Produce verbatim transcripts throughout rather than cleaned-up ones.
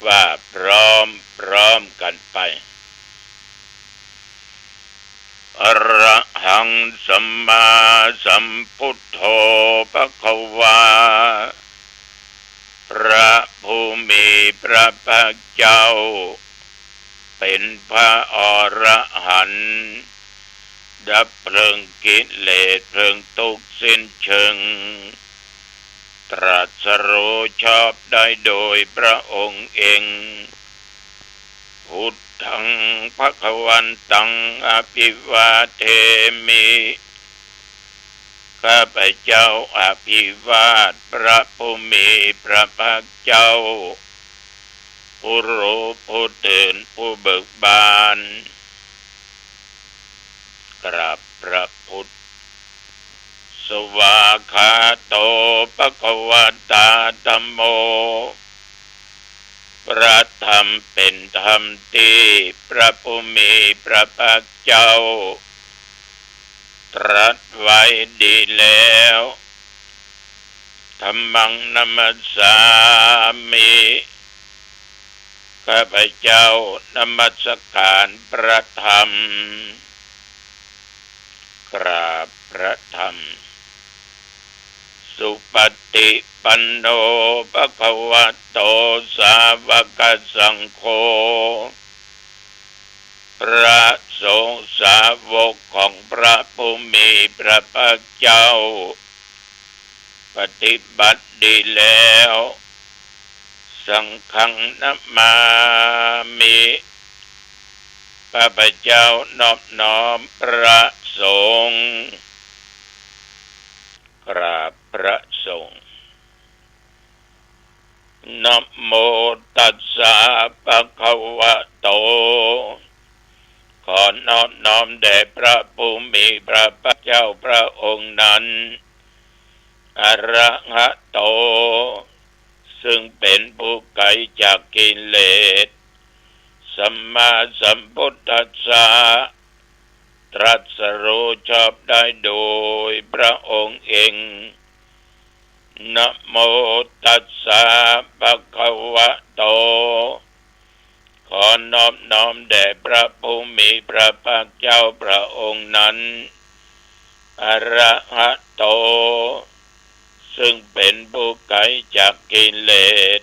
ว่าพร้อมพร้อมกันไป อะระหัง สัมมาสัมพุทโธ ภะคะวา พระผู้มีพระภาคเจ้า เป๋นพระอรหันต์ ดับเพลิงกิเลสเพลิงทุกข์สิ้นเชิง ตรัสรู้ชอบได้โดยพระองค์เอง พุทธัง ภะคะวันตัง อะภิวาเทมิ ข้าพเจ้าอภิวาทพระผู้มีพระภาคเจ้า ผู้รู้ผู้ตื่นผู้เบิกบาน กราบพระพุทธ สวากขาโต ภะคะวะตา ธัมโม พระธรรมเป๋นธรรมตี้พระผู้มีพระภาคเจ้า ตรัสไว้ดีแล้ว ธัมมัง นะมัสสามิ ข้าพเจ้านมัสการพระธรรม กราบพระธรรม สุปฏิปันโน ภะคะวะโต สาวกสังโฆ พระสงฆ์สาวกของพระผู้มีพระภาคเจ้า ปฏิบัติดีแล้ว สังฆัง นะมามิ ข้าพเจ้านอบน้อมพระสงฆ์ กราบพระสงฆ์ นะโมตัสสะ ภะคะวะโต ขอนอบน้อมแด่พระผู้มีพระภาคเจ้าพระองค์นั้น อะระหะโต ซึ่งเป๋นผู้ไกลจากกิเลส สัมมาสัมพุทธัสสะ ตรัสรู้ชอบได้โดยพระองค์เอง นะโมตัสสะ ภะคะวะโต ขอนอบน้อมแด่พระผู้มีพระภาคเจ้าพระองค์นั้น อะระหะโต ซึ่งเป๋นผู้ไกลจากกิเลส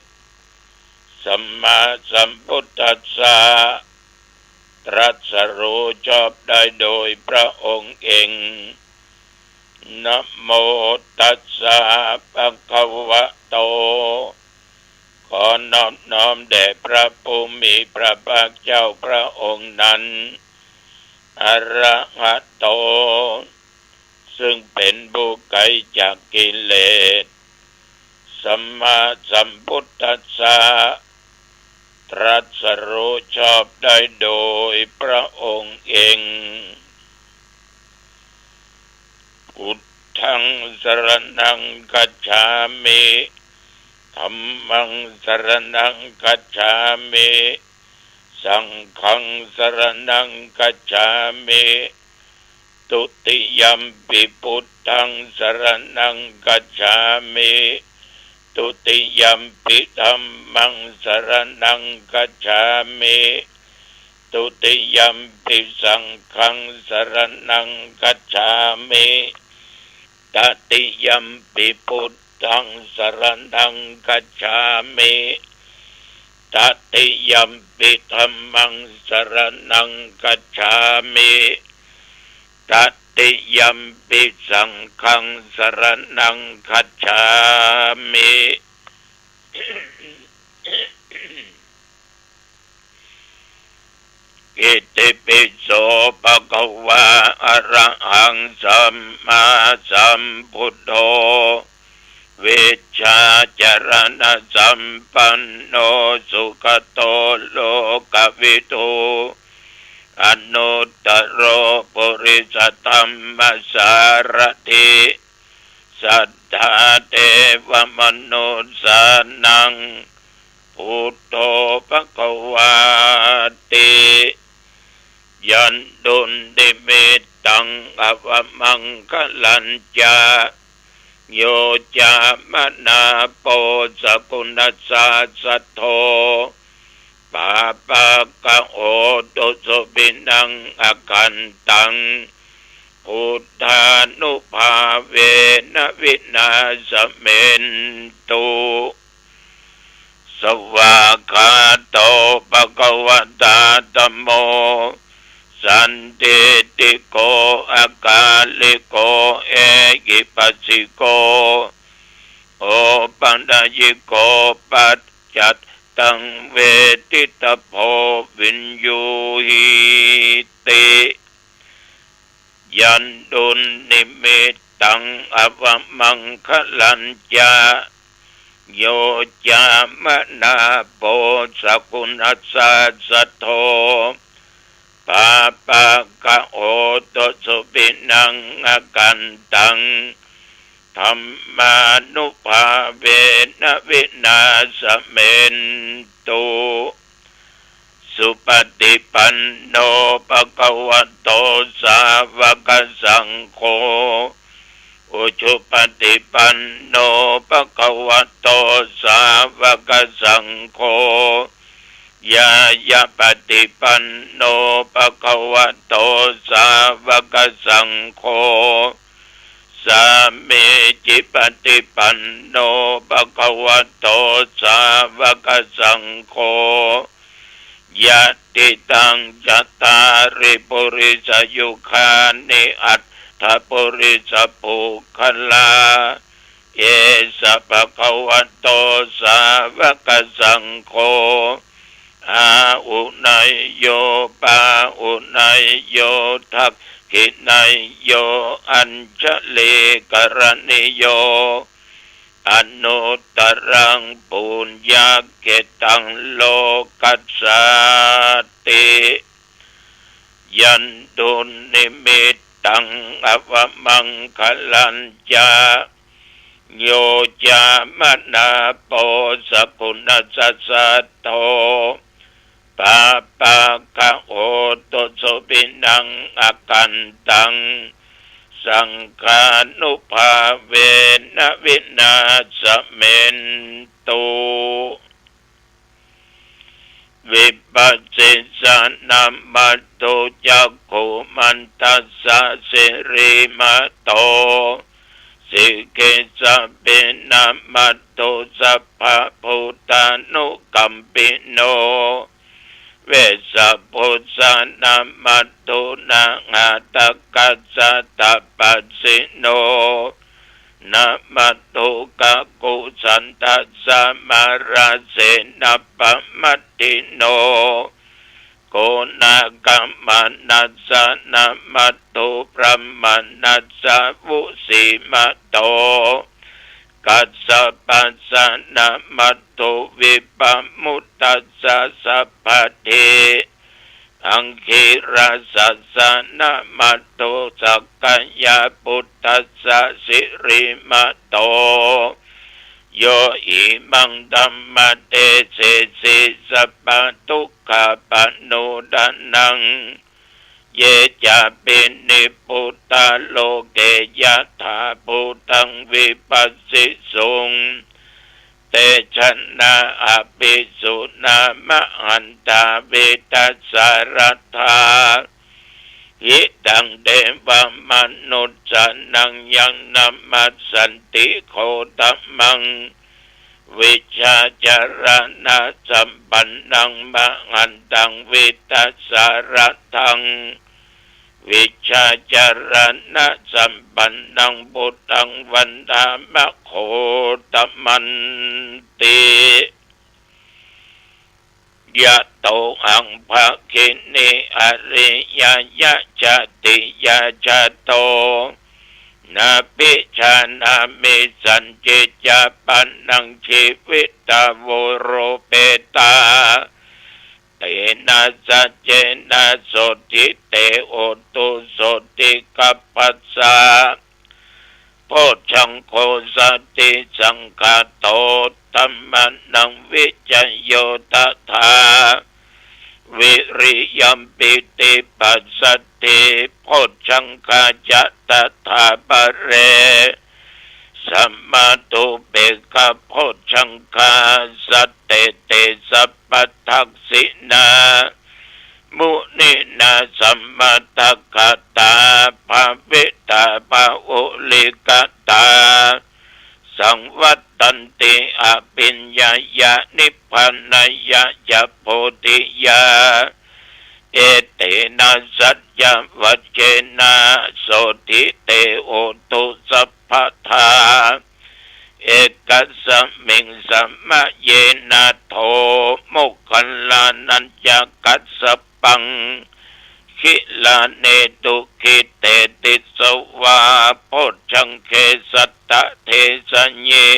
สัมมาสัมพุทธัสสะ ตรัสรู้ชอบได้โดยพระองค์เอง นะโมตัสสะ ภะคะวะโต ขอนอบน้อมแด่พระผู้มีพระภาคเจ้าพระองค์นั้น อะระหะโต ซึ่งเป๋นผู้ไกลจากกิเลส สัมมาสัมพุทธัสสะ ตรัสรู้ชอบได้โดยพระองค์เอง พุทธัง สรณัง คัจฉามิ ธัมมัง สรณัง คัจฉามิ สังฆัง สรณัง คัจฉามิ ทุติยัมปิ พุทธัง สรณัง คัจฉามิ ทุติยัมปิ ธัมมัง สรณัง คัจฉามิ ทุติยัมปิ สังฆัง สรณัง คัจฉามิ ตติยัมปิ พุทธัง สรณัง คัจฉามิ ตติยัมปิ ธัมมัง สรณัง คัจฉามิ ตติยัมปิ สังฆัง สรณัง คัจฉามิ อิติปิโส ภะคะวา อะระหัง สัมมาสัมพุทโธ วิชชาจารณสัมปันโน สุขโต โลกวิทู อนุตตโร ปุริสธัมมสารถิ สัทธาเทวมนุสสานัง พุทโธ ภะคะวาติ ยันตุนนิมิตตัง อวมังคะลัญจะ Yo cāmanāpo sakuṇassa saddo, pāpaggaho dussupinaṃ akantaṃ, buddhānubhāvena vināsamentu. Svākkhāto bhagavatā dhammo, sandiṭṭhiko akāliko ehipassiko, opanayiko paccattaṃ veditabbo viññūhīti. Yandunnimittaṃ avamaṅgalañca, yo cāmanāpo sakuṇassa saddo, pāpaggaho dussupinaṃ akantaṃ, dhammānubhāvena vināsamentu. Supaṭipanno bhagavato sāvakasaṅgho, ujupaṭipanno bhagavato sāvakasaṅgho, ñāyapaṭipanno bhagavato sāvakasaṅgho, sāmīcipaṭipanno bhagavato sāvakasaṅgho, yadidaṃ cattāri purisayugāni aṭṭha purisapuggalā, esa bhagavato sāvakasaṅgho, āhuneyyo pāhuneyyo dakkhiṇeyyo añjalikaraṇīyo, anuttaraṃ puññakkhettaṃ lokassāti. Yandunnimittaṃ avamaṅgalañca, yo cāmanāpo sakuṇassa saddo, pāpaggaho dussupinaṃ akantaṃ, saṅghānubhāvena vināsamentu. Vipassissa namatthu cakkhumantassa sirīmato, sikhissapi namatthu sabbabhūtānukampino, vessabhussa namatthu ñātakassa tapassino, namatthu kakkusandassa mārasenappamatino, konāgamannassa namatthu brāhmaṇassa vusīmato, kassapassa namatthu vippamuttassa sabbadhi, aṅgīrasassa namatthu sakyaputtassa sirīmato, yo imaṃ dhammadesesi sabbadukkhāpanūdanaṃ, ye cāpi nibbutā loke yathābhūtaṃ vipassisuṃ, te janā apisuṇā mahantā vītasāradā, hitaṃ devamanussānaṃ yaṃ namassanti gotamaṃ, vijjācaraṇasampannaṃ mahantaṃ vītasāradaṃ, vijjācaraṇasampannaṃ buddhaṃ vandāma gotamanti. Yatohaṃ bhagini ariyāya jātiyā jāto, nabhijānāmi sañcicca pāṇaṃ jīvitā voropetā, tena saccena sotthi te hotu sotthigabbhassa. Bojjhaṅgo satisaṅkhāto dhammānaṃ vicayo tathā, viriyampīti passaddhi bojjhaṅgā ca tathāpare, สมาทูเปกขะโพชฌังคา สัตเต เต สัพพะทักขิณา มุนีนาสมะทะกะตา ภาวิตา ปะหุริกะตา สังวัตตันติ อภิญญายะ นิพพานายะ จะ โพธิยา เอเตนะ สัจจะวัจเจนะ โสตถิ เต โหตุ สัพพะทา เอกัสสะมิง สะมะเยนะ โท โมคคัลลานัญจะ กัสสะปัง ขิลาเนตุ ขิเตติสวา โพชฌังเข สัตตะ เทสะยิ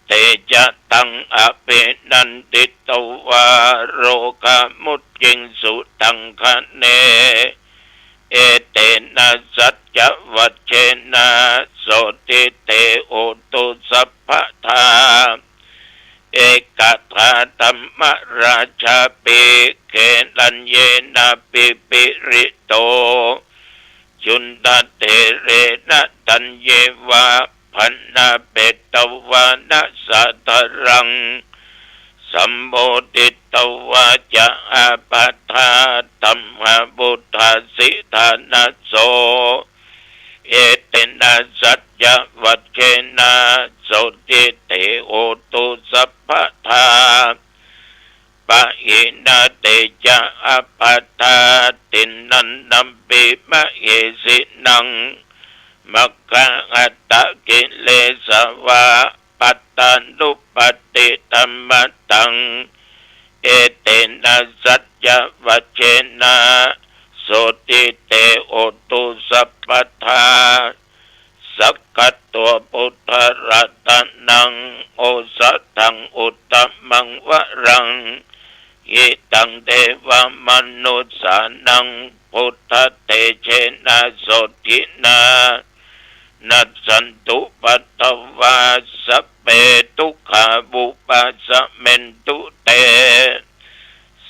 เตจะตัง อภินันทิตวา โรกามุจจิงสุ ตังคะเน เอเตนะ สัจจะวัจเจนะ โสตถิ เต โหตุ สัพพะทา เอกถา ธัมมราชาปิ เขลัญเยนะ ปิปิริโต จุณฑะเถเรนะ ธัญเยวา ภณาเปตวานะ สาธารัง สัมโมทิตวาจะ อาปาทา ธัมมา วุฏฐาสิ ฐานะโส เอเตนะ สัจจะวัจเจนะ โสตถิ เต โหตุ สัพพะทา ปะหินา เตจะ อาปาทา ติณณันนัมปิ มะเหสินัง มัคคะหัตถะกิเลสวา ปัตตานุปัตติธัมมะตัง เอเตนะ สัจจะวัจเจนะ โสตถิ เต โหตุ สัพพะทา สักขะตัว พุทธะรัตะนัง โอสะถัง อุตตะมังวะรัง หิตัง เทวะมะนุสสานัง พุทธะเตเจนะ โสตถินา นัสสันตุ ปัตตวา สัพเพ ทุกขา วุปัสสะเมนตุ เต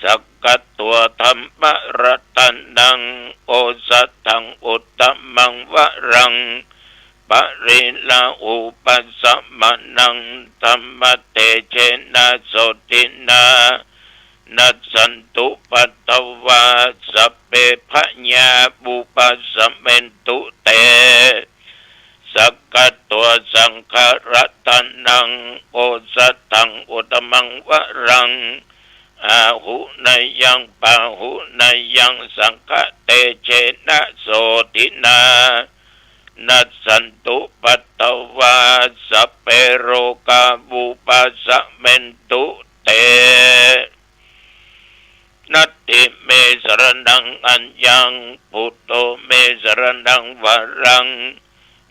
สักขะตัว ธัมมะรัตะนัง โอสะถัง อุตตะมังวะรัง ปะริลาหู ปัสสะมะนัง ธัมมะเตเจนะ โสตถินา นัสสันตุ ปัตตวา สัพเพ พยา วุปัสสะเมนตุ เต สักขะตัว สังฆะรัตะนัง โอสะถัง อุตตะมังวะรัง อาหุเนยัง ปาหุเนยัง สังฆะเตเจนะ โสตถินา นัสสันตุ ปัตตวา สัพเพ โรกา วุปัสสะเมนตุ เต นัตถิเม สะระณัง อัญญัง พุทโธ เม สะระณัง วะรัง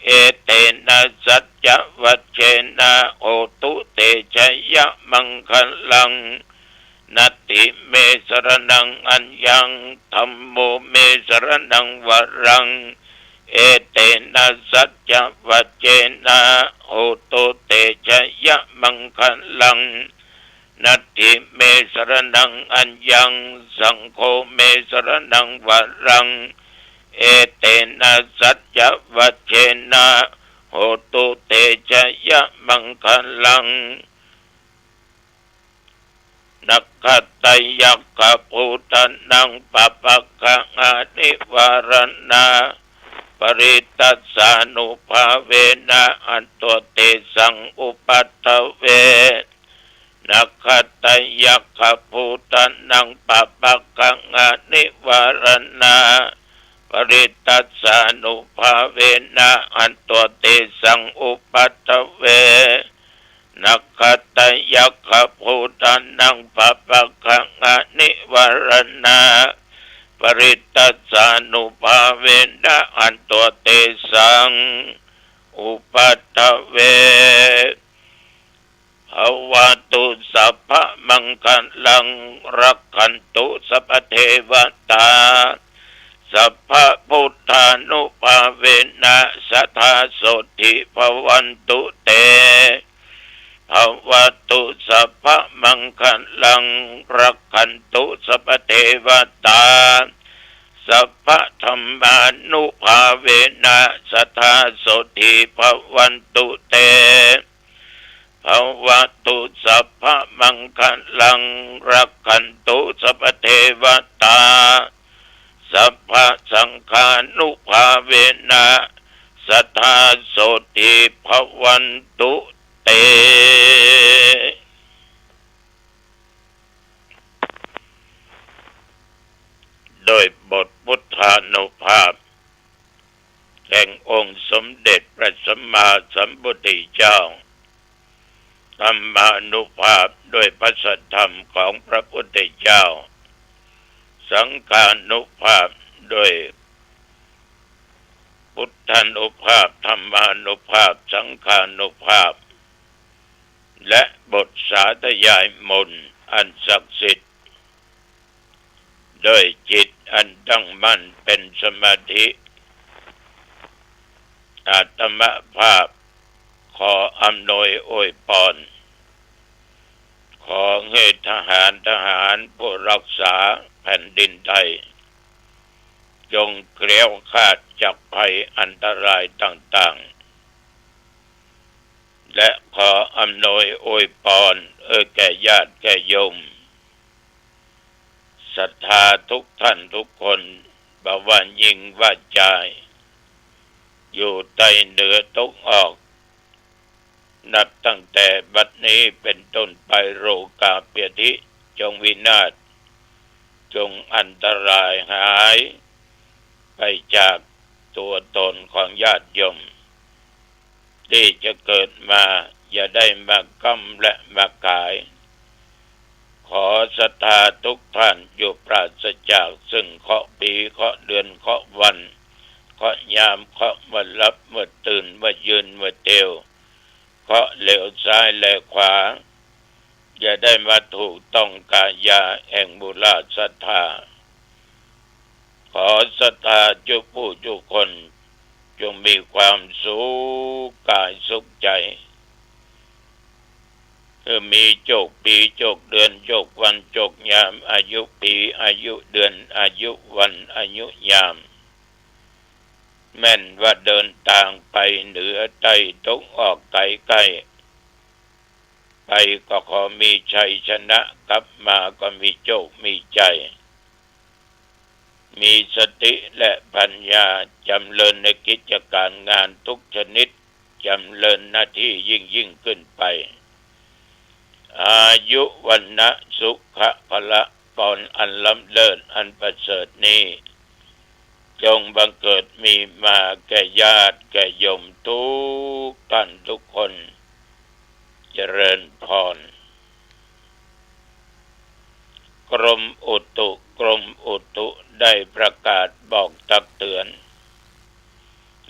เอเตนะ สัจจะวัจเจนะ โหตุ เต จะยะมังคะลัง นัตถิเม สะระณัง อัญญัง ธัมโม เม สะระณัง วะรัง เอเตนะ สัจจะวัจเจนะ โหตุ เต จะยะมังคะลัง นัตถิเม สะระณัง อัญญัง สังโฆ เม สะระณัง วะรัง เอเตนะ สัจจะวัจเจนะ โหตุ เต จะยะมังคะลัง นักขัตตะยัคขะภูตะนัง ปะปักขะอานิวาระณา ปะริตตัสสานุภาเวนะ หันตัง เตสัง อุปัฏฐเว นักขัตตะยัคขะภูตะนัง ปะปักขะอานิวาระณา ปะริตตัสสานุภาเวนะ หันตัง เตสัง อุปัฏฐเว นักขัตตะยัคขะภูตะนัง ปะปักขะอานิวาระณา ปะริตตัสสานุภาเวนะ หันตัง เตสัง อุปัฏฐเว ภะวะตุ สัพพะมังคะลัง รักขันตุ สัพพะเทวะตา สัพพะพุทธานุภาเวนะ สะทา โสตถิ ภะวันตุ เต ภะวะตุ สัพพะมังคะลัง รักขันตุ สัพพะเทวะตา สัพพะ ธัมมานุภาเวนะ สัทธาโสตถีภวันตุเต ภะวะตุสัพพะมังคะลัง รักขันตุสัพพะเทวะตา สัพพะสังฆานุภาเวนะ สัทธาโสตถีภวันตุเต โดยบทพุทธานุภาพ แห่งองค์สมเด็จพระสัมมาสัมพุทธเจ้า ธัมมานุภาพด้วยพระสัทธรรมของพระพุทธเจ้า สังฆานุภาพด้วยพุทธานุภาพ ธัมมานุภาพ สังฆานุภาพ และบทสาธยายมนต์อันศักดิ์สิทธิ์ ด้วยจิตอันตั้งมั่นเป็นสมาธิ อาตมาภาพขออำนวยอวยพร ขอหื้อทหาร ทหารผู้รักษาแผ่นดินไทย จงแคล้วคลาดจากภัยอันตรายต่างๆ และขออำนวยอวยพร เออ แก่ญาติแก่โยม ศรัทธาทุกท่านทุกคน บ่ว่าญิงว่าจาย อยู่ใต้เหนือตกออก นับตั้งแต่บัดนี้เป็นต้นไป โรคาพยาธิจงวินาศ จงอันตรายหายไปจากตัวตนของญาติโยม ตี้จะเกิดมา อย่าได้มาก้ำและมาก๋าย ขอศรัทธาทุกท่านอยู่ปราศจากซึ่งเคราะห์ปี เคราะห์เดือน เคราะห์วัน เคราะห์ยาม เคราะห์เมื่อหลับเมื่อตื่น เมื่อยืนเมื่อเตียว เคราะห์เหลียวซ้ายแลขวา อย่าได้มาถูกต้องกายาแห่งหมู่เหล่าศรัทธา ขอศรัทธาจุผู้จุคน จงมีความสุขกายสุขใจ๋ คือมีโจคปีโจคเดือนโจควันโจคยาม อายุปีอายุเดือนอายุวันอายุยาม แม่นว่าเดินตางไปเหนือใต้ตกออกไก๋ใก้ ไปก็ขอมีชัยชนะ กลับมาก็มีโจคมีใจ๋ มีสติและปัญญา จ๋ำเริญในกิจก๋ารงานทุกชนิด จ๋ำเริญหน้าตี้ยิ่งๆ ขึ้นไป อายุ วรรณะ สุขะ พละ กรอันล้ำเลิศอันประเสริฐนี้ จงบังเกิดมีมาแก่ญาติแก่โยมทุกท่านทุกคน เจริญพร กรมอุตุ กรมอุตุได้ประกาศบอกตักเตือน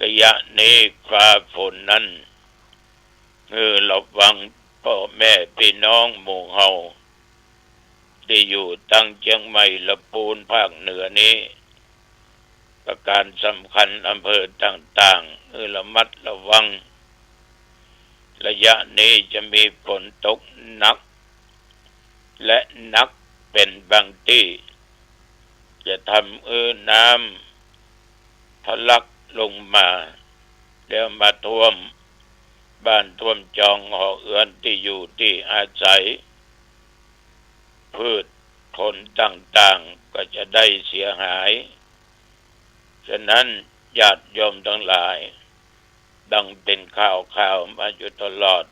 ระยะนี้ฟ้าฝนนั้น หื้อระวังป้อแม่ปี้น้องหมู่เฮา ตี้อยู่ตังเจียงใหม่ ละปูน ภาคเหนือนี้ ประการสำคัญอำเภอต่างๆ หื้อระมัดระวัง ระยะนี้จะมีฝนตกหนัก และหนักเป๋นบางตี้ จะทำหื้อน้ำทะลักลงมา แล้วมาท่วมบ้านท่วมจองหอเฮือนตี้อยู่ตี้อาศัย พืชผลต่างๆ ก็จะได้เสียหาย ฉะนั้นญาติโยมตังหลาย ดังเป๋นข่าวๆ มาอยู่ตลอด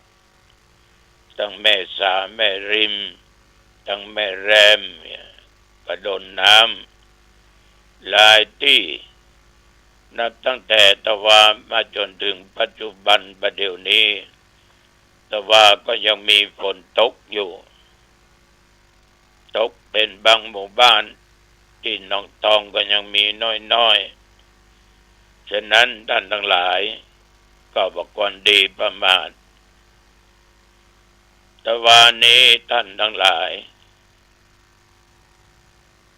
ตังแม่สาแม่ริม ตังแม่แรมเนี่ย ก็โดนน้ำหลายตี้ นับตั้งแต่ตะวามาจ๋นเถิงปัจจุบันบ่าเดี่ยวนี้ ตะวาก็ยังมีฝนตกอยู่ ตกเป๋นบางหมู่บ้าน ตี้หนองตองก็ยังมีน้อยๆ ฉะนั้นต้านตังหลาย ก็บ่ควรดีประมาท ตะวานี้ต้านตังหลาย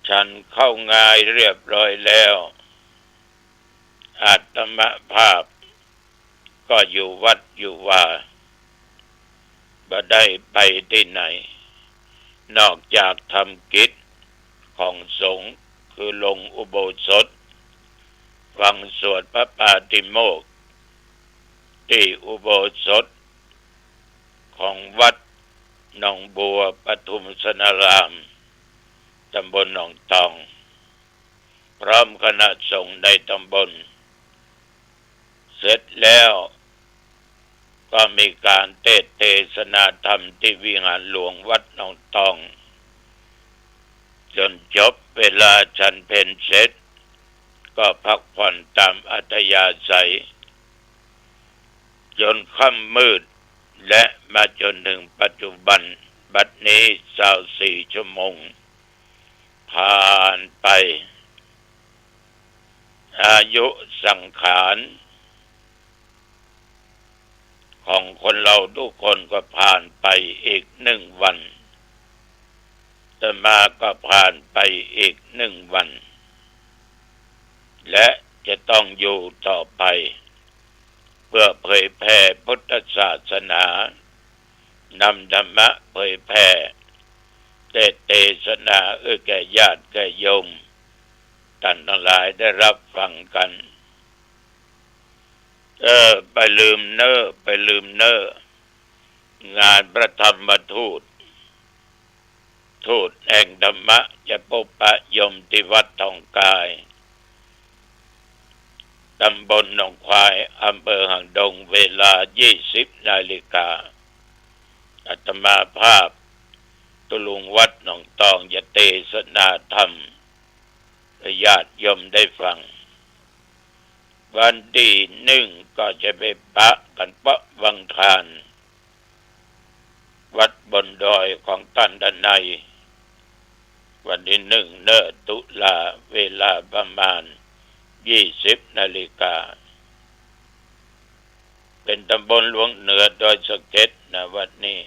ฉันข้าวงายเรียบร้อยแล้ว อาตมาภาพก็อยู่วัดอยู่วา บ่ได้ไปตี้ไหน นอกจากทำกิจของสงฆ์ คือลงอุโบสถ ฟังสวดพระปาติโมกข์ตี้อุโบสถของวัดหนองบัวปทุมสนาราม ตำบลหนองตอง พร้อมคณะสงฆ์ในตำบล เสร็จแล้วก็มีการเทศน์เทศนาธรรมที่วิหารหลวงวัดหนองตอง จนจบเวลาฉันเพลเสร็จ ก็พักผ่อนตามอัธยาศัย จนค่ำมืด และมาจนถึงปัจจุบัน บัดนี้ซาวสี่ชั่วโมง ผ่านไป อายุสังขารของคนเราทุกคนก็ผ่านไปอีกหนึ่งวัน อาตมาก็ผ่านไปอีกหนึ่งวัน และจะต้องอยู่ต่อไป เพื่อเผยแผ่พุทธศาสนา นำธรรมะเผยแผ่ เทศน์เทศนาเอื้อแก่ญาติแก่โยม ต้านตังหลายได้รับฟังกัน เออ ไปลืมเน้อ ไปลืมเน้อ งานพระธรรมทูต ทูตแห่งธรรมะจะพบปะโยมที่วัดทองกาย ตำบลหนองควาย อำเภอหางดง เวลายี่สิบนาฬิกา อาตมาภาพตุ๊ลุงวัดหนองตองจะเทศนาธรรมให้ญาติโยมได้ฟัง วันตี้หนึ่งก็จะไปปะกั๋นเป๋าะวังทาน วัดบนดอยของต้านดนัย วันตี้หนึ่งเน้อตุลา เวลาประมาณยี่สิบนาฬิกา เป๋นตำบลหลวงเหนือดอยสะเก็ดนะ วัดนี้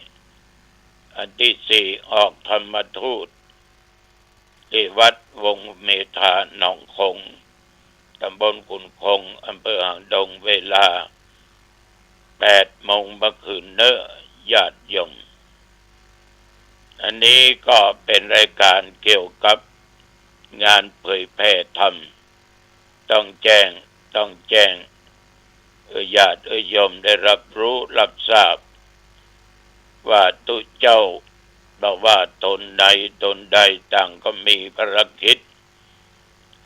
อันตี้สี่ออกธรรมทูต ตี้วัดวงเมธาหนองคง ตำบลขุนคง อำเภอหางดง เวลาแปดโมงเมื่อคืนเน้อญาติโยม อันนี้ก็เป๋นรายการเกี่ยวกับงานเผยแผ่ธรรม ต้องแจ้ง ต้องแจ้ง เอ่อ ญาติโยมได้รับรู้รับทราบ ว่าตุ๊เจ้า บ่ว่าต๋นใดต๋นใดต่างก็มีภารกิจ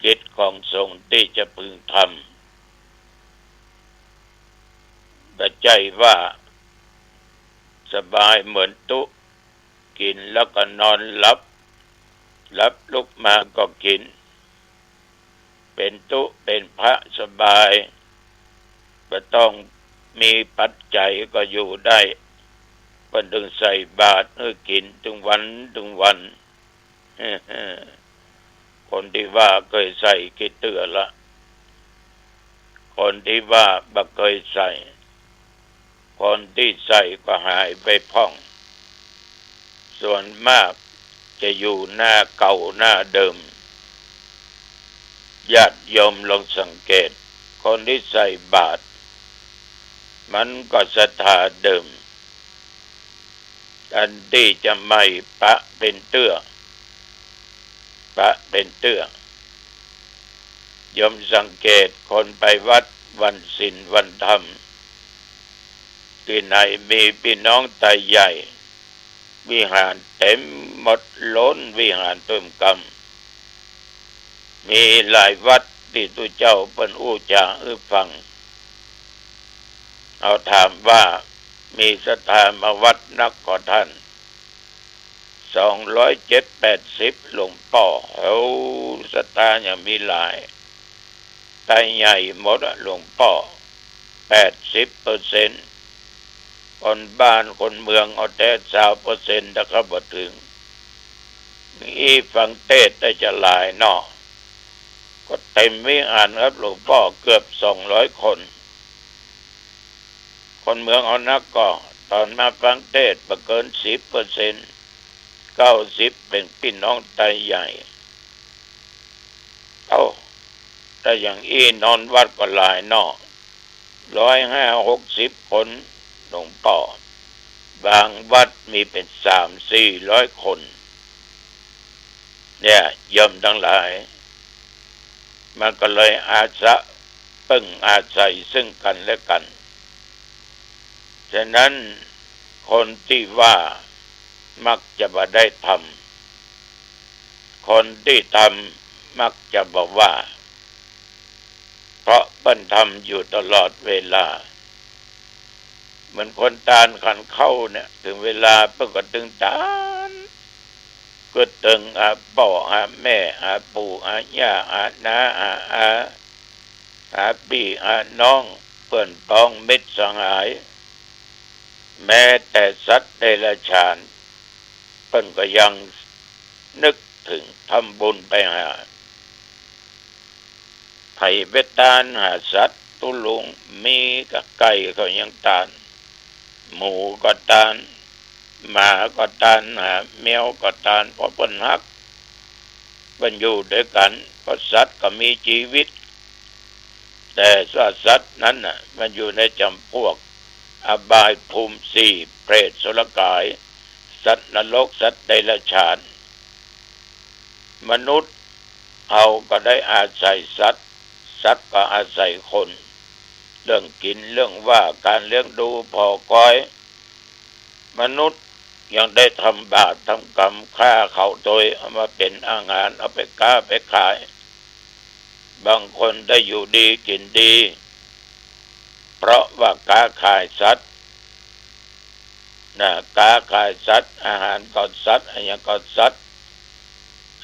กิจของสงฆ์ตี้จะพึงทำ บ่ใจ้ว่าสบายเหมือนตุ๊ กิ๋นแล้วก็นอนหลับ หลับลุกมาก็กิ๋น เป๋นตุ๊เป๋นพระสบาย บ่ต้องมีปัจจัยก็อยู่ได้ เปิ้นตึงใส่บาตรหื้อกิ๋นตึงวันตึงวัน คนตี้ว่าเกยใส่กี่เตื้อละ คนตี้ว่าบ่เกยใส่ คนตี้ใส่ก็หายไปพ่อง ส่วนมากจะอยู่หน้าเก่าหน้าเดิม ญาติโยมลองสังเกต คนตี้ใส่บาตร มันก็ศรัทธาเดิม อันตี้จะใหม่ปะเป๋นเตื้อ ปะเป๋นเตื้อ โยมสังเกตคนไปวัดวันศีลวันธรรม ตี้ไหนมีปี้น้องไตใหญ่ วิหารเต๋มหมด ล้นวิหารเติมกำ มีหลายวัดตี้ตุ๊เจ้าเปิ้นอู้จ๋าหื้อฟัง เอาถามว่ามีศรัทธามาวัดนักก่อท่าน สองร้อยเจ็ดแปดสิบ หลวงป้อ โอ้ ศรัทธายังมีหลาย ไตใหญ่หมดอะหลวงป้อ แปดสิบเปอร์เซ็นต์ คนบ้านคนเมืองเอาแต๊ซาวเปอร์เซ็นต์ ถ้าเข้าบ่เถิง อี้ฟังเตสน์ได้จะหลายเนาะ ก็เต๋มวิหารครับหลวงป้อ เกือบสองร้อยคน คนเมืองเอานักก่อ ต๋อนมาฟังเตสน์บ่เกินสิบเปอร์เซ็นต์ เก้าสิบเป๋นปี้น้องไตใหญ่ เอ้า ถ้าอย่างอี้นอนวัดก็หลายเนาะ ร้อยห้าหกสิบคน หลวงป้อ บางวัดมีเป๋นสามสี่ร้อยคน เนี่ย โยมตังหลาย มันก็เลยอาสะ ปิ้งอาศัยซึ่งกั๋นและกั๋น ฉะนั้นคนตี้ว่ามักจะบ่ได้ธรรม คนตี้ทำมักจะบ่ว่า เพราะเปิ้นทำอยู่ตลอดเวลา เหมือนคนตานขันเข้าเนี่ย เถิงเวลาเปิ้นก็ตึงตาน กึ๊ดเถิงหาป้อหาแม่ หาปู่หาย่า หาน้าหาอา หาปี้หาน้อง เปื้อนป๊องมิตรสหาย แม้แต่สัตว์เดรัจฉาน เปิ้นก็ยังนึกเถิง ทำบุญไปหา ใผไปตานหาสัตว์ ตุ๊ลุง หมีกับไก่เขายังตาน หมูก็ตาน หมาก็ตาน หาแมวก็ตาน เพราะเปิ้นฮัก เปิ้นอยู่ตวยกั๋น เพราะสัตว์ก็มีจีวิต แต่ว่าสัตว์นั้นน่ะ มันอยู่ในจ๋ำพวกอบายภูมิสี่ เปรต สุรกาย สัตว์นรก สัตว์เดรัจฉาน มนุษย์เฮาก็ได้อาศัยสัตว์ สัตว์ก็อาศัยคน เรื่องกิ๋น เรื่องว่า ก๋านเลี้ยงดูผ่อคอย มนุษย์ยังได้ทำบาปทำก๋รรม ฆ่าเขาตวย เอามาเป๋นอาหาร เอาไปก๊าไปขาย บางคนได้อยู่ดีกิ๋นดี เพราะว่าก๊าขายสัตว์ นะ ก๊าขายสัตว์ อาหารก็สัตว์ อะหยังก็สัตว์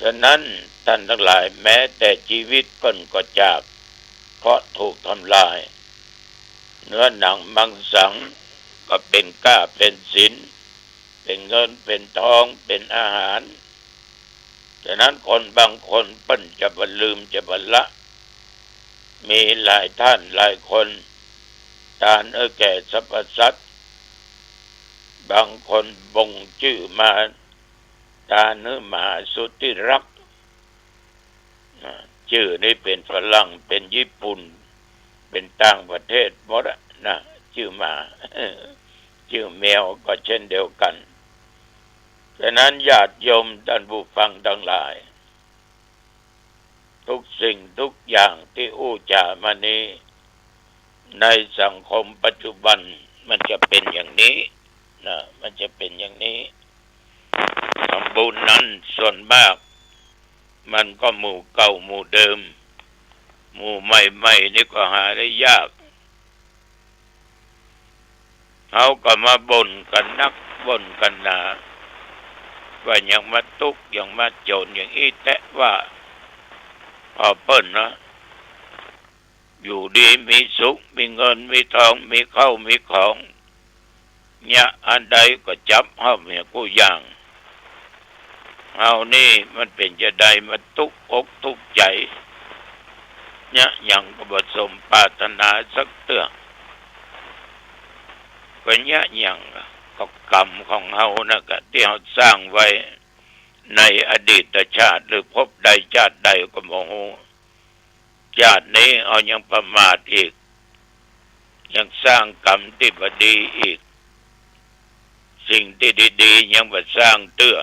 ฉะนั้นต้านตังหลาย แม้แต่จีวิตเปิ้นก็จาก เพราะถูกทำลาย เนื้อหนังมังสังก็เป๋นก๊าเป๋นสิน เป๋นเงินเป๋นทอง เป๋นอาหาร ฉะนั้นคนบางคนเปิ้นจะบ่ลืมจะบ่ละ มีหลายต้านหลายคน ตานหื้อแก่สรรพสัตว์ บางคนบ่งจื้อมา ตานหื้อมหาสุดที่รัก นะ จื้อนี้เป๋นฝรั่ง เป๋นญี่ปุ่น เป๋นต่างประเทศหมดอะ นะ จื้อหมา จื้อแมวก็เช่นเดียวกั๋น ฉะนั้นญาติโยมต้านผู้ฟังตังหลาย ทุกสิ่งทุกอย่างตี้อู้จ๋ามานี้ ในสังคมปัจจุบันมันจะเป๋นอย่างนี้ นะ มันจะเป๋นอย่างนี้ ทำบุญนั้นส่วนมาก มันก็หมู่เก่าหมู่เดิม หมู่ใหม่ๆ นี่ก็หาได้ยาก เฮาก็มาบ่นกั๋นนักบ่นกั๋นหนา ว่าหยังมาตุ๊กข์หยังมาจ๋นอย่างอี้แต๊ว่า เอาเปิ้นนะ อยู่ดีมีสุข มีเงินมีทอง มีข้าวมีของ เยียะอันใดก็จับเฮาเหียกู้อย่าง เฮานี่มันเป๋นจาใดมาตุ๊กอกตุ๊กใจ๋ เยียะหยังก็บ่สมปรารถนาสักเตื้อ ก็เยียะหยังล่ะ ก็กรรมของเฮานั่นกะ ตี้เฮาสร้างไว้ในอดีตชาติ หรือภพใดชาติใดก็บ่ฮู้ ชาตินี้เฮายังประมาทอีก ยังสร้างกรรมตี้บ่ดีอีก สิ่งตี้ดีๆ ยังบ่สร้างเตื้อ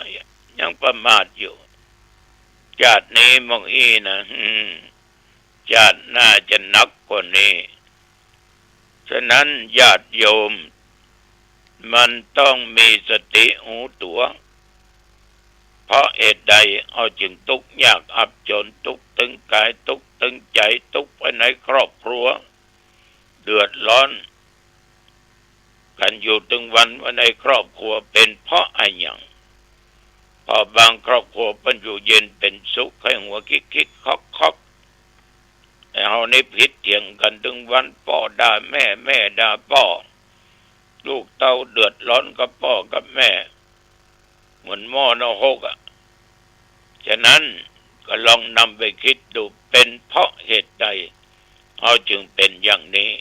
ยังประมาทอยู่ ชาตินี้หม่องอี้นะ อืม ชาติหน้าจะหนักกว่านี้ ฉะนั้นญาติโยม มันต้องมีสติฮู้ตั๋ว เพราะเหตุใดเฮาจึงตุ๊กข์ยากอับจ๋น ตุ๊กข์ตึงก๋าย ตุ๊กข์ตึงใจ๋ ตุ๊กข์ภายในครอบครัว เดือดร้อนกั๋นอยู่ตึงวัน ภายในครอบครัว เป๋นเพราะอะหยัง เพราะบางครอบครัวเปิ้นอยู่เย็นเป๋นสุข ใค่หัวคิกๆ คอกๆ แต่เฮานี่ผิดเถียงกั๋นตึงวัน ป้อด่าแม่ แม่ด่าป้อ ลูกเต้าเดือดร้อนกับป้อกับแม่ เหมือนหม้อนรกอะ ฉะนั้นก็ลองนำไปคิดดู เป๋นเพราะเหตุใดเฮาจึงเป๋นอย่างนี้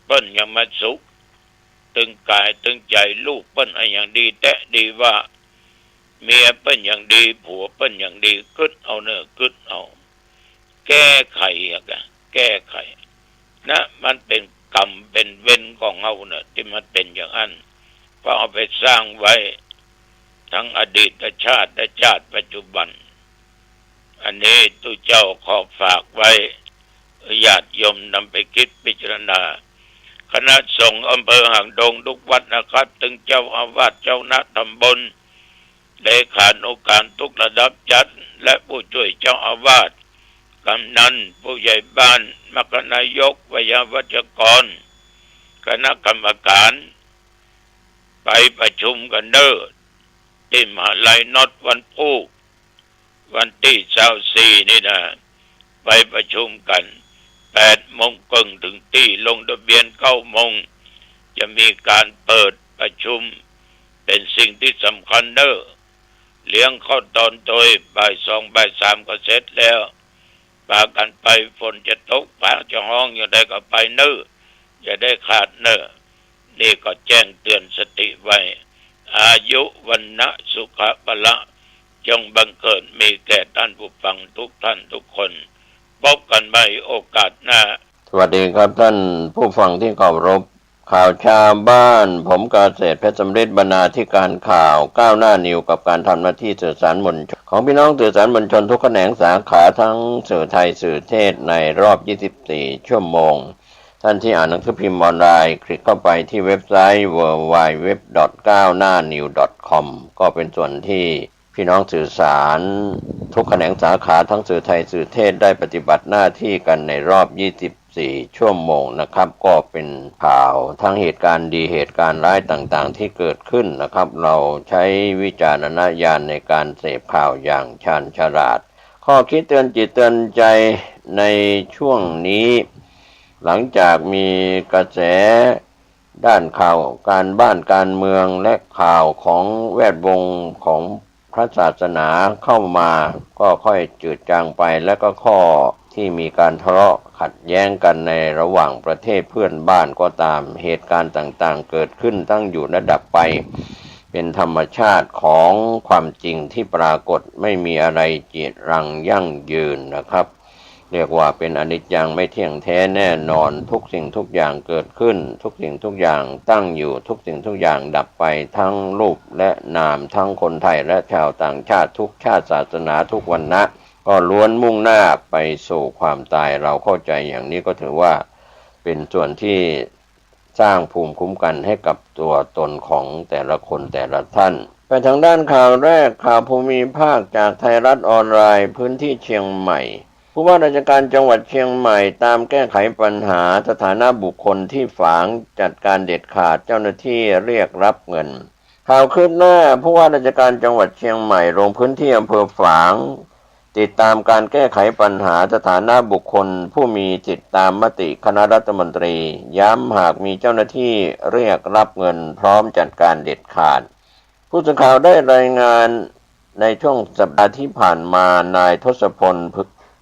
เปิ้นยังมาสุข ตึงก๋ายตึงใจ๋ ลูกเปิ้นอะหยังดีแต๊ดีว่า เมียเปิ้นอย่างดี ผัวเปิ้นอย่างดี กึ๊ดเอาเน่อ กึ๊ดเอา แก้ไขอะกะ แก้ไข นะ มันเป๋นกรรมเป๋นเวรของเฮาเน่อ ตี้มันเป๋นอย่างอั้น เพราะเอาไปสร้างไว้ ตึงอดีตชาติและชาติปัจจุบัน อันนี้ตุ๊เจ้าขอฝากไว้ ญาติโยมนำไปคิดพิจารณา คณะสงฆ์อำเภอหางดงทุกวัดนะครับ ตึงเจ้าอาวาส เจ้าคณะตำบล เลขานุการทุกระดับจัด และผู้ช่วยเจ้าอาวาส กำนัน ผู้ใหญ่บ้าน มคคนายก ไวยาวัจกร คณะกรรมการ ไปประชุมกั๋นเน่อ ตี้มหาลัยนอตวันพูก วันตี้ซาวสี่นี่นะ ไปประชุมกั๋น แปดโมงเกิ่งเถิงตี้ ลงทะเบียนเก้าโมง จะมีก๋านเปิดประชุม เป๋นสิ่งตี้สำคัญเน่อ เลี้ยงข้าวตอนโตย บ่ายสองบ่ายสามก็เสร็จแล้ว ปากั๋นไป ฝนจะตกฟ้าจะฮ้องอย่างใดก็ไปเน่อ อย่าได้ขาดเน่อ นี่ก็แจ้งเตือนสติไว้ อายุ วรรณะ สุขะ พละ จงบังเกิดมีแก่ท่านผู้ฟังทุกท่านทุกคน พบกั๋นใหม่โอกาสหน้า สวัสดีครับท่านผู้ฟังที่เคารพ ข่าวชาวบ้าน ผมเกษตรเพชรสำริด บรรณาธิการข่าวก้าวหน้านิว กับการทำหน้าที่สื่อสารมวลชน ของพี่น้องสื่อสารมวลชนทุกแขนงสาขา ทั้งสื่อไทยสื่อเทศในรอบยี่สิบสี่ชั่วโมง ท่านที่อ่านหนังสือพิมพ์ออนไลน์ คลิกเข้าไปที่เว็บไซต์ ดับเบิลยู ดับเบิลยู ดับเบิลยู ดอท ก้าวหน้านิว ดอท คอม ก็เป็นส่วนที่พี่น้องสื่อสารทุกแขนงสาขา ทั้งสื่อไทยสื่อเทศ ได้ปฏิบัติหน้าที่กันในรอบยี่สิบสี่ชั่วโมงนะครับ ก็เป็นข่าวทั้งเหตุการณ์ดีเหตุการณ์ร้ายต่างๆ ที่เกิดขึ้นนะครับ เราใช้วิจารณญาณในการเสพข่าวอย่างชาญฉลาด ข้อคิดเตือนจิตเตือนใจในช่วงนี้ หลังจากมีกระแสด้านข่าวการบ้านการเมืองและข่าวของแวดวงของพระศาสนาเข้ามา ก็ค่อยจืดจางไป และก็ข้อที่มีการทะเลาะขัดแย้งกันในระหว่างประเทศเพื่อนบ้านก็ตาม เหตุการณ์ต่างๆ เกิดขึ้นตั้งอยู่และดับไป เป็นธรรมชาติของความจริงที่ปรากฏ ไม่มีอะไรจีรังยั่งยืนนะครับ เรียกว่าเป็นอนิจจัง ไม่เที่ยงแท้แน่นอน ทุกสิ่งทุกอย่างเกิดขึ้น ทุกสิ่งทุกอย่างตั้งอยู่ ทุกสิ่งทุกอย่างดับไป ทั้งรูปและนาม ทั้งคนไทยและชาวต่างชาติ ทุกชาติศาสนา ทุกวรรณะ ก็ล้วนมุ่งหน้าไปสู่ความตาย เราเข้าใจอย่างนี้ก็ถือว่าเป็นส่วนที่ สร้างภูมิคุ้มกันให้กับตัวตนของแต่ละคนแต่ละท่าน ไปทางด้านข่าวแรก ข่าวภูมิภาคจากไทยรัฐออนไลน์ พื้นที่เชียงใหม่ ผู้ว่าราชการจังหวัดเชียงใหม่ตามแก้ไขปัญหาสถานะบุคคลที่ฝางจัดการเด็ดขาด เจ้าหน้าที่เรียกรับเงิน ข่าวคืบหน้า ผู้ว่าราชการจังหวัดเชียงใหม่ลงพื้นที่อำเภอฝาง ติดตามการแก้ไขปัญหาสถานะบุคคลผู้มีสิทธิตามมติคณะรัฐมนตรี ย้ำหากมีเจ้าหน้าที่เรียกรับเงินพร้อมจัดการเด็ดขาด ผู้สื่อข่าวได้รายงานในช่วงสัปดาห์ที่ผ่านมา นายทศพล เ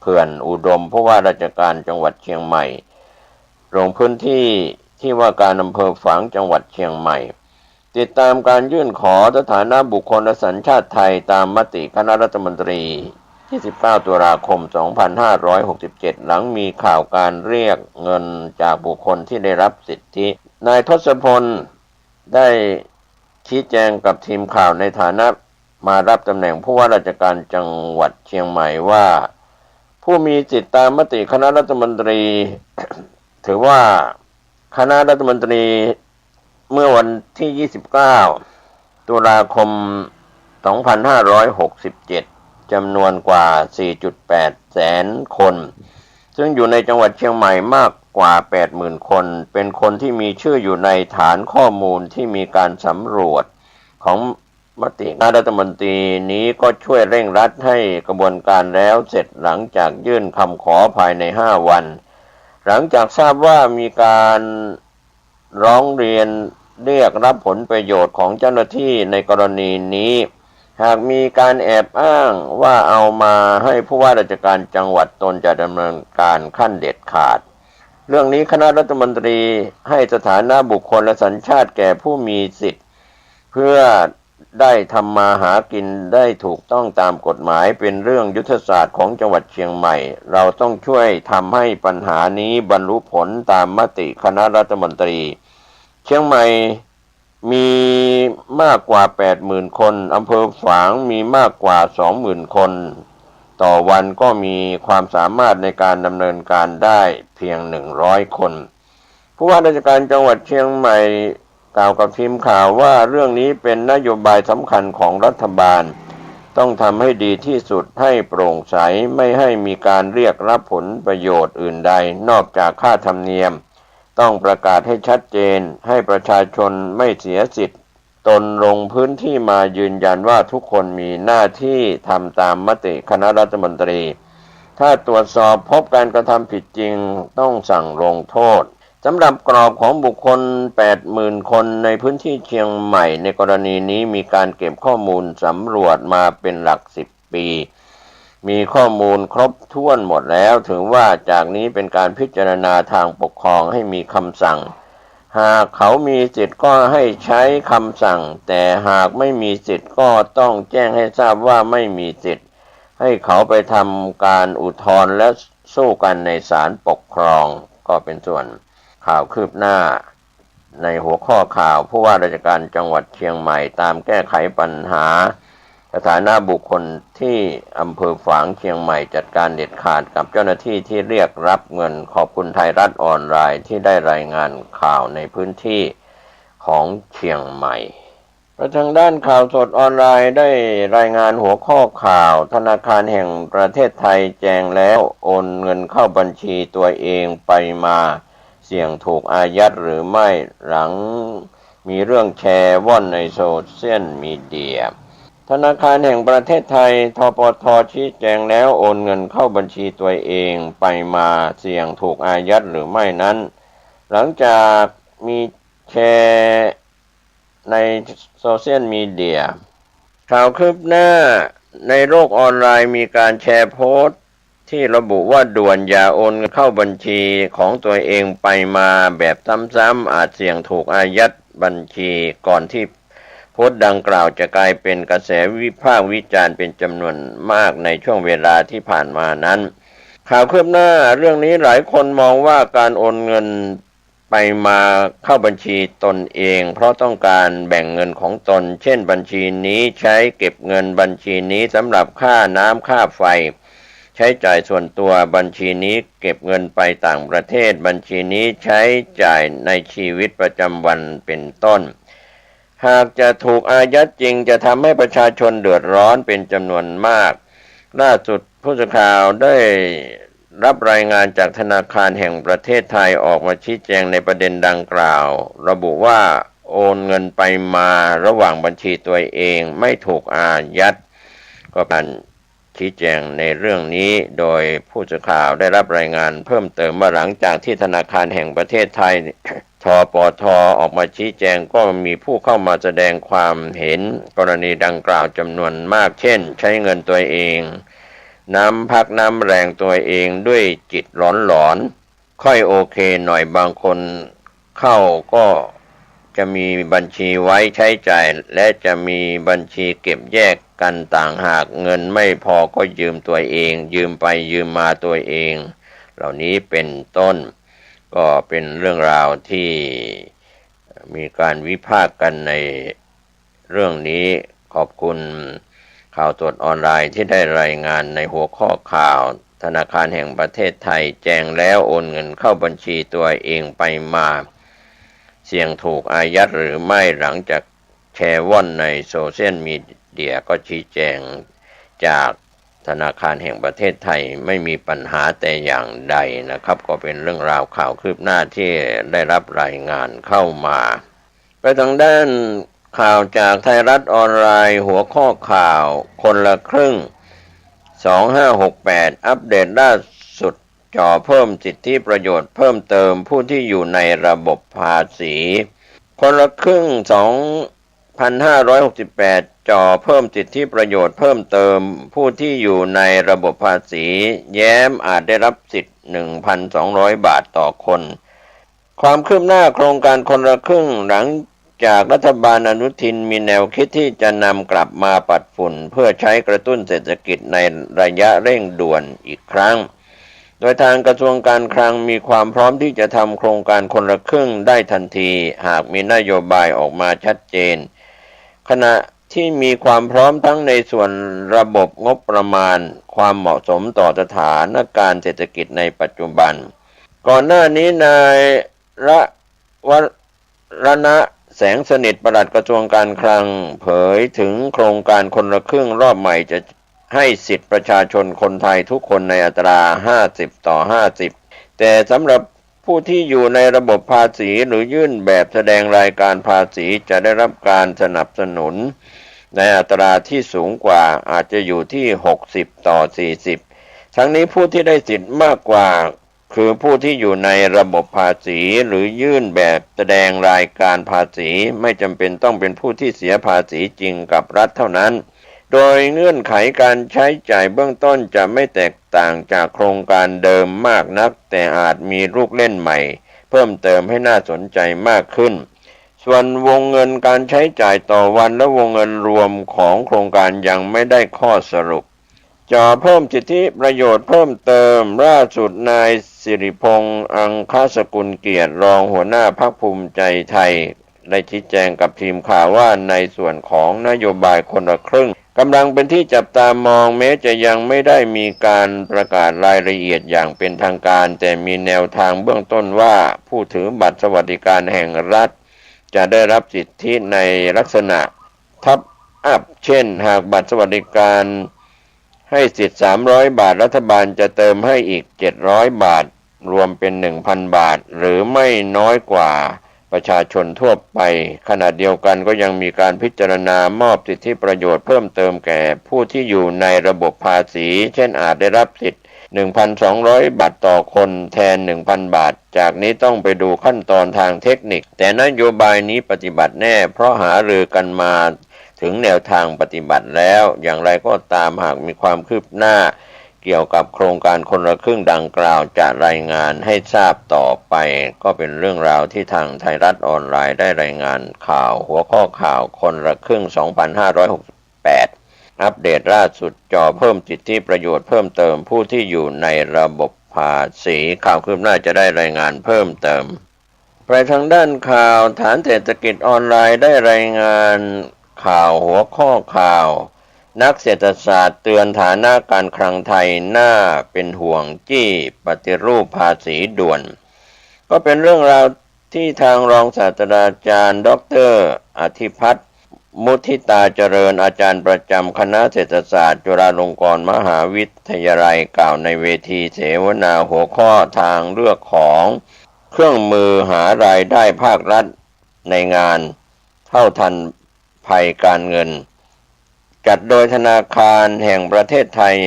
ผื่อนอุดม ผู้ว่าราชการจังหวัดเชียงใหม่ ลงพื้นที่ที่ว่าการอำเภอฝางจังหวัดเชียงใหม่ ติดตามการยื่นขอสถานะบุคคลและสัญชาติไทยตามมติคณะรัฐมนตรีที่สิบเก้าตุลาคมสองพันห้าร้อยหกสิบเจ็ด หลังมีข่าวการเรียกเงินจากบุคคลที่ได้รับสิทธิ นายทศพลได้ชี้แจงกับทีมข่าวในฐานะมารับตำแหน่งผู้ว่าราชการจังหวัดเชียงใหม่ว่า ผู้มีสิทธิตามมติคณะรัฐมนตรี ถือว่าคณะรัฐมนตรี เมื่อวันที่ยี่สิบเก้าตุลาคมสองพันห้าร้อยหกสิบเจ็ด จำนวนกว่าสี่จุดแปดแสนคน ซึ่งอยู่ในจังหวัดเชียงใหม่มากกว่าแปดหมื่นคน เป็นคนที่มีชื่ออยู่ในฐานข้อมูลที่มีการสำรวจของมติคณะรัฐมนตรีนี้ ก็ช่วยเร่งรัดให้กระบวนการแล้วเสร็จหลังจากยื่นคำขอภายในห้าวัน หลังจากทราบว่ามีการ ร้องเรียนเรียกรับผลประโยชน์ของเจ้าหน้าที่ในกรณีนี้ หากมีการแอบอ้างว่าเอามาให้ผู้ว่าราชการจังหวัดตนจะดำเนินการขั้นเด็ดขาด เรื่องนี้คณะรัฐมนตรีให้สถานะบุคคลและสัญชาติแก่ผู้มีสิทธิ์ เพื่อ ได้ทำมาหากินได้ถูกต้องตามกฎหมาย เป็นเรื่องยุทธศาสตร์ของจังหวัดเชียงใหม่ เราต้องช่วยทำให้ปัญหานี้บรรลุผลตามมติคณะรัฐมนตรี เชียงใหม่มีมากกว่าแปดหมื่นคน อำเภอฝางมีมากกว่าสองหมื่นคน ต่อวันก็มีความสามารถในการดำเนินการได้เพียงหนึ่งร้อยคน ผู้ว่าราชการจังหวัดเชียงใหม่กล่าวกับทีมข่าวว่า เรื่องนี้เป็นนโยบายสำคัญของรัฐบาล ต้องทำให้ดีที่สุด ให้โปร่งใส ไม่ให้มีการเรียกรับผลประโยชน์อื่นใดนอกจากค่าธรรมเนียม ต้องประกาศให้ชัดเจน ให้ประชาชนไม่เสียสิทธิ์ ตนลงพื้นที่มายืนยันว่าทุกคนมีหน้าที่ทำตามมติคณะรัฐมนตรี ถ้าตรวจสอบพบการกระทำผิดจริง ต้องสั่งลงโทษ สำหรับกรอบของบุคคลแปดหมื่นคนในพื้นที่เชียงใหม่ ในกรณีนี้มีการเก็บข้อมูลสำรวจมาเป็นหลักสิบปี มีข้อมูลครบถ้วนหมดแล้ว ถือว่าจากนี้เป็นการพิจารณาทางปกครองให้มีคำสั่ง หากเขามีสิทธิ์ก็ให้ใช้คำสั่ง แต่หากไม่มีสิทธิ์ก็ต้องแจ้งให้ทราบว่าไม่มีสิทธิ์ ให้เขาไปทำการอุทธรณ์และสู้กันในศาลปกครอง ก็เป็นส่วนข่าวคืบหน้า ในหัวข้อข่าว ผู้ว่าราชการจังหวัดเชียงใหม่ตามแก้ไขปัญหาสถานะบุคคลที่อำเภอฝางเชียงใหม่ จัดการเด็ดขาดกับเจ้าหน้าที่ที่เรียกรับเงิน ขอบคุณไทยรัฐออนไลน์ที่ได้รายงานข่าวในพื้นที่ของเชียงใหม่ และทางด้านข่าวสดออนไลน์ได้รายงานหัวข้อข่าว ธนาคารแห่งประเทศไทยแจ้งแล้ว โอนเงินเข้าบัญชีตัวเองไปมา เสี่ยงถูกอายัดหรือไม่ หลังมีเรื่องแชร์ว่อนในโซเชียลมีเดีย ธนาคารแห่งประเทศไทย ธปท ชี้แจงแล้ว โอนเงินเข้าบัญชีตัวเองไปมา เสี่ยงถูกอายัดหรือไม่นั้น หลังจากมีแชร์ในโซเชียลมีเดีย ข่าวคืบหน้า ในโลกออนไลน์มีการแชร์โพสต์ที่ระบุว่าด่วนอย่าโอนเงินเข้าบัญชีของตัวเองไปมาแบบซ้ำๆ อาจเสี่ยงถูกอายัดบัญชี ก่อนที่โพสต์ดังกล่าวจะกลายเป็นกระแสวิพากษ์วิจารณ์เป็นจำนวนมากในช่วงเวลาที่ผ่านมานั้น ข่าวคืบหน้าเรื่องนี้หลายคนมองว่าการโอนเงินไปมาเข้าบัญชีตนเอง เพราะต้องการแบ่งเงินของตน เช่นบัญชีนี้ใช้เก็บเงิน บัญชีนี้สำหรับค่าน้ำค่าไฟ ใช้จ่ายส่วนตัว บัญชีนี้เก็บเงินไปต่างประเทศ บัญชีนี้ใช้จ่ายในชีวิตประจำวันเป็นต้น หากจะถูกอายัดจริง จะทำให้ประชาชนเดือดร้อนเป็นจำนวนมาก ล่าสุดผู้สื่อข่าวได้รับรายงานจากธนาคารแห่งประเทศไทยออกมาชี้แจงในประเด็นดังกล่าว ระบุว่าโอนเงินไปมาระหว่างบัญชีตัวเองไม่ถูกอายัด ก็เป็น ชี้แจงในเรื่องนี้ โดยผู้สื่อข่าวได้รับรายงานเพิ่มเติมว่าหลังจากที่ธนาคารแห่งประเทศไทย ธปท ออกมาชี้แจง ก็มีผู้เข้ามาแสดงความเห็นกรณีดังกล่าวจำนวนมาก เช่น ใช้เงินตัวเอง น้ำพักน้ำแรงตัวเองด้วยจิตหลอนๆ ค่อยโอเคหน่อย บางคนเข้าก็จะมีบัญชีไว้ใช้จ่าย และจะมีบัญชีเก็บแยกกันต่างหาก เงินไม่พอก็ยืมตัวเอง ยืมไปยืมมาตัวเอง เหล่านี้เป็นต้น ก็เป็นเรื่องราวที่มีการวิพากษ์กันใน เรื่องนี้ขอบคุณข่าวสดออนไลน์ที่ได้รายงานในหัวข้อข่าว ธนาคารแห่งประเทศไทยแจ้งแล้ว โอนเงินเข้าบัญชีตัวเองไปมา เสี่ยงถูกอายัดหรือไม่ หลังจากแชร์ว่อนในโซเชียลมีเดีย ก็ชี้แจงจากธนาคารแห่งประเทศไทยไม่มีปัญหาแต่อย่างใดนะครับ ก็เป็นเรื่องราวข่าวคืบหน้าที่ได้รับรายงานเข้ามา ไปทางด้านข่าวจากไทยรัฐออนไลน์ หัวข้อข่าว คนละครึ่ง สองห้าหกแปด อัปเดตล่าสุด จ่อเพิ่มสิทธิประโยชน์เพิ่มเติมผู้ที่อยู่ในระบบภาษี คนละครึ่ง สองพันห้าร้อยหกสิบแปด จ่อเพิ่มสิทธิประโยชน์เพิ่มเติมผู้ที่อยู่ในระบบภาษี แย้มอาจได้รับสิทธิ์ หนึ่งพันสองร้อยบาทต่อคน ความคืบหน้าโครงการคนละครึ่ง หลังจากรัฐบาลอนุทินมีแนวคิดที่จะนำกลับมาปัดฝุ่น เพื่อใช้กระตุ้นเศรษฐกิจในระยะเร่งด่วนอีกครั้ง โดยทางกระทรวงการคลังมีความพร้อมที่จะทำโครงการคนละครึ่งได้ทันที หากมีนโยบายออกมาชัดเจน ขณะ ที่มีความพร้อมทั้งในส่วนระบบงบประมาณ ความเหมาะสมต่อสถานการณ์เศรษฐกิจในปัจจุบัน ก่อนหน้านี้นายระวรณะ แสงสนิท ปลัดกระทรวงการคลัง เผยถึงโครงการคนละครึ่งรอบใหม่จะให้สิทธิ์ประชาชนคนไทยทุกคนในอัตรา ห้าสิบ ต่อ ห้าสิบ แต่สำหรับผู้ที่อยู่ในระบบภาษีหรือยื่นแบบแสดงรายการภาษีจะได้รับการสนับสนุนในอัตราที่สูงกว่า อาจจะอยู่ที่ หกสิบ ต่อ สี่สิบ ทั้งนี้ผู้ที่ได้สิทธิ์มากกว่า คือผู้ที่อยู่ในระบบภาษีหรือยื่นแบบแสดงรายการภาษี ไม่จำเป็นต้องเป็นผู้ที่เสียภาษีจริงกับรัฐเท่านั้น โดยเงื่อนไขการใช้จ่ายเบื้องต้นจะไม่แตกต่างจากโครงการเดิมมากนัก แต่อาจมีลูกเล่นใหม่เพิ่มเติมให้น่าสนใจมากขึ้น ส่วนวงเงินการใช้จ่ายต่อวันและวงเงินรวมของโครงการยังไม่ได้ข้อสรุป จ่อเพิ่มสิทธิประโยชน์เพิ่มเติม ล่าสุดนายสิริพงษ์ อังคสกุลเกียรติ รองหัวหน้าพรรคภูมิใจไทย ได้ชี้แจงกับทีมข่าวว่าในส่วนของนโยบายคนละครึ่งกำลังเป็นที่จับตามอง แม้จะยังไม่ได้มีการประกาศรายละเอียดอย่างเป็นทางการ แต่มีแนวทางเบื้องต้นว่าผู้ถือบัตรสวัสดิการแห่งรัฐ จะได้รับสิทธิในลักษณะtop up เช่น หากบัตรสวัสดิการให้สิทธิ์ สามร้อย บาท รัฐบาลจะเติมให้อีก เจ็ดร้อย บาท รวมเป็น หนึ่งพัน บาท หรือไม่น้อยกว่าประชาชนทั่วไป ขณะเดียวกันก็ยังมีการพิจารณามอบสิทธิประโยชน์เพิ่มเติมแก่ผู้ที่อยู่ในระบบภาษี เช่นอาจได้รับสิทธิ์ หนึ่งพันสองร้อย บาทต่อคนแทน หนึ่งพัน บาท จากนี้ต้องไปดูขั้นตอนทางเทคนิค แต่นโยบายนี้ปฏิบัติแน่ เพราะหารือกันมาถึงแนวทางปฏิบัติแล้ว อย่างไรก็ตามหากมีความคืบหน้าเกี่ยวกับโครงการคนละครึ่งดังกล่าวจะรายงานให้ทราบต่อไป ก็เป็นเรื่องราวที่ทางไทยรัฐออนไลน์ได้รายงานข่าว หัวข้อข่าวคนละครึ่ง สองพันห้าร้อยหกสิบแปด อัปเดตล่าสุด จ่อเพิ่มสิทธิประโยชน์เพิ่มเติมผู้ที่อยู่ในระบบภาษี ข่าวคืบหน้าจะได้รายงานเพิ่มเติม ไปทางด้านข่าว ฐานเศรษฐกิจออนไลน์ได้รายงานข่าวหัวข้อข่าว นักเศรษฐศาสตร์เตือนฐานะการคลังไทยน่าเป็นห่วง จี้ปฏิรูปภาษีด่วน ก็เป็นเรื่องราวที่ทางรองศาสตราจารย์ ดอกเตอร์ อธิพัฒน์ มุทิตาเจริญ อาจารย์ประจำคณะเศรษฐศาสตร์จุฬาลงกรณ์มหาวิทยาลัย กล่าวในเวทีเสวนาหัวข้อทางเลือกของเครื่องมือหารายได้ภาครัฐในงานเท่าทันภัยการเงิน จัดโดยธนาคารแห่งประเทศไทย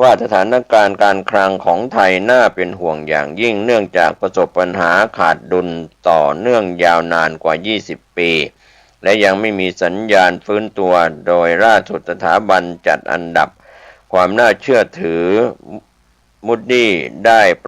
ว่าสถานการณ์การคลังของไทยน่าเป็นห่วงอย่างยิ่ง เนื่องจากประสบปัญหาขาดดุลต่อเนื่องยาวนานกว่า ยี่สิบ ปี และยังไม่มีสัญญาณฟื้นตัว โดยล่าสุดสถาบันจัดอันดับความน่าเชื่อถือ Moody's ได้ป